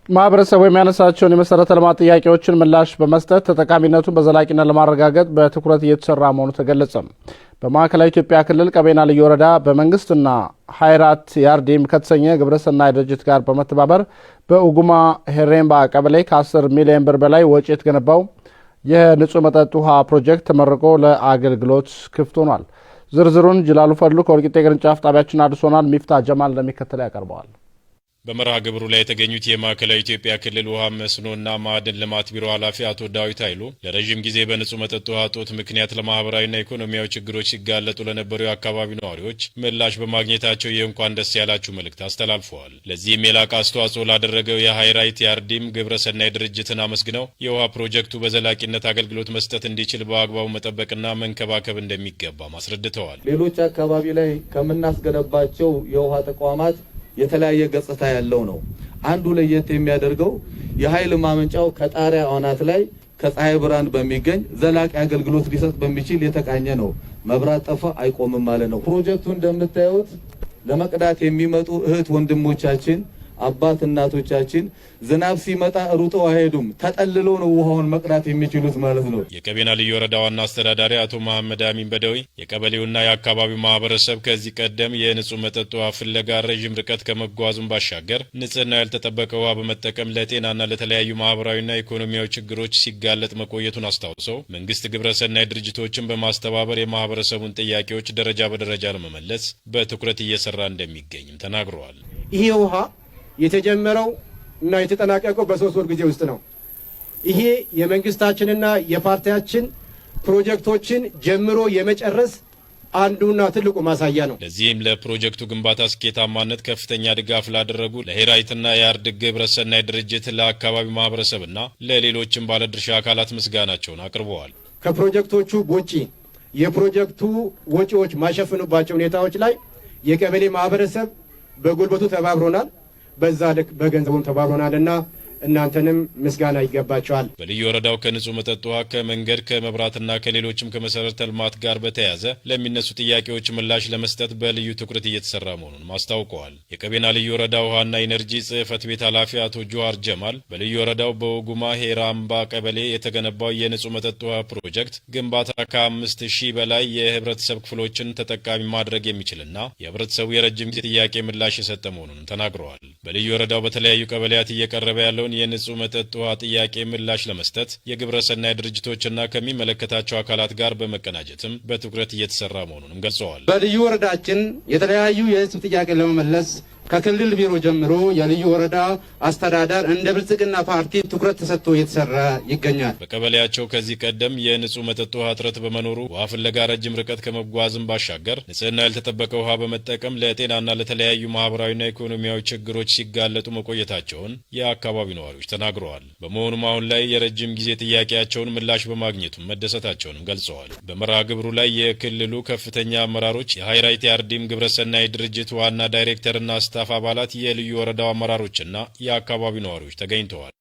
ማህበረሰቡ የሚያነሳቸውን የመሰረተ ልማት ጥያቄዎችን ምላሽ በመስጠት ተጠቃሚነቱን በዘላቂነት ለማረጋገጥ በትኩረት እየተሰራ መሆኑ ተገለጸ። በማዕከላዊ ኢትዮጵያ ክልል ቀቤና ልዩ ወረዳ በመንግስትና ሀይራት ያርዲም ከተሰኘ ግብረሰናይ ድርጅት ጋር በመተባበር በኡጉማ ሄሬምባ ቀበሌ ከ10 ሚሊዮን ብር በላይ ወጪ የተገነባው የንጹህ መጠጥ ውሃ ፕሮጀክት ተመርቆ ለአገልግሎት ክፍት ሆኗል። ዝርዝሩን ጅላሉ ፈድሉ ከወልቂጤ ቅርንጫፍ ጣቢያችን አድርሶናል። ሚፍታ ጀማል እንደሚከተለው ያቀርበዋል። በመርሃ ግብሩ ላይ የተገኙት የማዕከላዊ ኢትዮጵያ ክልል ውሃ መስኖና ማዕድን ልማት ቢሮ ኃላፊ አቶ ዳዊት ኃይሉ ለረዥም ጊዜ በንጹህ መጠጥ ውሃ እጦት ምክንያት ለማህበራዊና ኢኮኖሚያዊ ችግሮች ሲጋለጡ ለነበሩ የአካባቢው ነዋሪዎች ምላሽ በማግኘታቸው የእንኳን ደስ ያላችሁ መልእክት አስተላልፈዋል። ለዚህም የላቀ አስተዋጽኦ ላደረገው የሃይራይት ያርዲም ግብረሰናይ ድርጅትን አመስግነው የውሃ ፕሮጀክቱ በዘላቂነት አገልግሎት መስጠት እንዲችል በአግባቡ መጠበቅና መንከባከብ እንደሚገባም አስረድተዋል። ሌሎች አካባቢ ላይ ከምናስገነባቸው የውሃ ተቋማት የተለያየ ገጽታ ያለው ነው። አንዱ ለየት የሚያደርገው የኃይል ማመንጫው ከጣሪያ አናት ላይ ከፀሐይ ብርሃን በሚገኝ ዘላቂ አገልግሎት ሊሰጥ በሚችል የተቃኘ ነው። መብራት ጠፋ አይቆምም ማለት ነው። ፕሮጀክቱ እንደምታዩት ለመቅዳት የሚመጡ እህት ወንድሞቻችን፣ አባት እናቶቻችን ዝናብ ሲመጣ ሩጠው አይሄዱም። ተጠልለው ነው ውሃውን መቅዳት የሚችሉት ማለት ነው። የቀቤና ልዩ ወረዳ ዋና አስተዳዳሪ አቶ መሐመድ አሚን በደዊ የቀበሌውና የአካባቢው ማህበረሰብ ከዚህ ቀደም የንጹህ መጠጥ ውሃ ፍለጋ ረዥም ርቀት ከመጓዙም ባሻገር ንጽህናው ያልተጠበቀ ውሃ በመጠቀም ለጤናና ለተለያዩ ማህበራዊና ኢኮኖሚያዊ ችግሮች ሲጋለጥ መቆየቱን አስታውሰው መንግስት ግብረሰናይ ድርጅቶችን በማስተባበር የማህበረሰቡን ጥያቄዎች ደረጃ በደረጃ ለመመለስ በትኩረት እየሰራ እንደሚገኝም ተናግረዋል። ይሄ ውሃ የተጀመረው እና የተጠናቀቀው በ3 ወር ጊዜ ውስጥ ነው። ይሄ የመንግስታችንና የፓርቲያችን ፕሮጀክቶችን ጀምሮ የመጨረስ አንዱና ትልቁ ማሳያ ነው። ለዚህም ለፕሮጀክቱ ግንባታ ስኬታማነት ከፍተኛ ድጋፍ ላደረጉ ለሄራይትና የአርድ ግብረሰናይ ድርጅት፣ ለአካባቢው ማህበረሰብና ለሌሎችም ባለድርሻ አካላት ምስጋናቸውን አቅርበዋል። ከፕሮጀክቶቹ ውጪ የፕሮጀክቱ ወጪዎች ማሸፍኑባቸው ሁኔታዎች ላይ የቀበሌ ማህበረሰብ በጉልበቱ ተባብሮናል። በዛ ልክ በገንዘቡም ተባብሮናል እና እናንተንም ምስጋና ይገባቸዋል። በልዩ ወረዳው ከንጹህ መጠጥ ውሃ፣ ከመንገድ፣ ከመብራትና ከሌሎችም ከመሰረተ ልማት ጋር በተያያዘ ለሚነሱ ጥያቄዎች ምላሽ ለመስጠት በልዩ ትኩረት እየተሰራ መሆኑንም አስታውቀዋል። የቀቤና ልዩ ወረዳ ውሃና ኢነርጂ ጽሕፈት ቤት ኃላፊ አቶ ጁሃር ጀማል በልዩ ወረዳው በኦጉማ ሄራምባ ቀበሌ የተገነባው የንጹህ መጠጥ ውሃ ፕሮጀክት ግንባታ ከ5,000 በላይ የህብረተሰብ ክፍሎችን ተጠቃሚ ማድረግ የሚችልና የህብረተሰቡ የረጅም ጊዜ ጥያቄ ምላሽ የሰጠ መሆኑንም ተናግረዋል። በልዩ ወረዳው በተለያዩ ቀበሌያት እየቀረበ ያለውን የንጹህ መጠጥ ውሃ ጥያቄ ምላሽ ለመስጠት የግብረ ሰናይ ድርጅቶችና ከሚመለከታቸው አካላት ጋር በመቀናጀትም በትኩረት እየተሰራ መሆኑንም ገልጸዋል። በልዩ ወረዳችን የተለያዩ የህዝብ ጥያቄ ለመመለስ ከክልል ቢሮ ጀምሮ የልዩ ወረዳ አስተዳደር እንደ ብልጽግና ፓርቲ ትኩረት ተሰጥቶ እየተሰራ ይገኛል። በቀበሌያቸው ከዚህ ቀደም የንጹህ መጠጥ ውሃ እጥረት በመኖሩ ውሃ ፍለጋ ረጅም ርቀት ከመጓዝም ባሻገር ንጽህና ያልተጠበቀ ውሃ በመጠቀም ለጤናና ለተለያዩ ማህበራዊና ኢኮኖሚያዊ ችግሮች ሲጋለጡ መቆየታቸውን የአካባቢው ነዋሪዎች ተናግረዋል። በመሆኑም አሁን ላይ የረጅም ጊዜ ጥያቄያቸውን ምላሽ በማግኘቱ መደሰታቸውንም ገልጸዋል። በመርሃ ግብሩ ላይ የክልሉ ከፍተኛ አመራሮች፣ የሃይራይት ያርዲም ግብረሰናይ ድርጅት ዋና ዳይሬክተርና staff አባላት፣ የልዩ ወረዳው አመራሮችና የአካባቢው ነዋሪዎች ተገኝተዋል።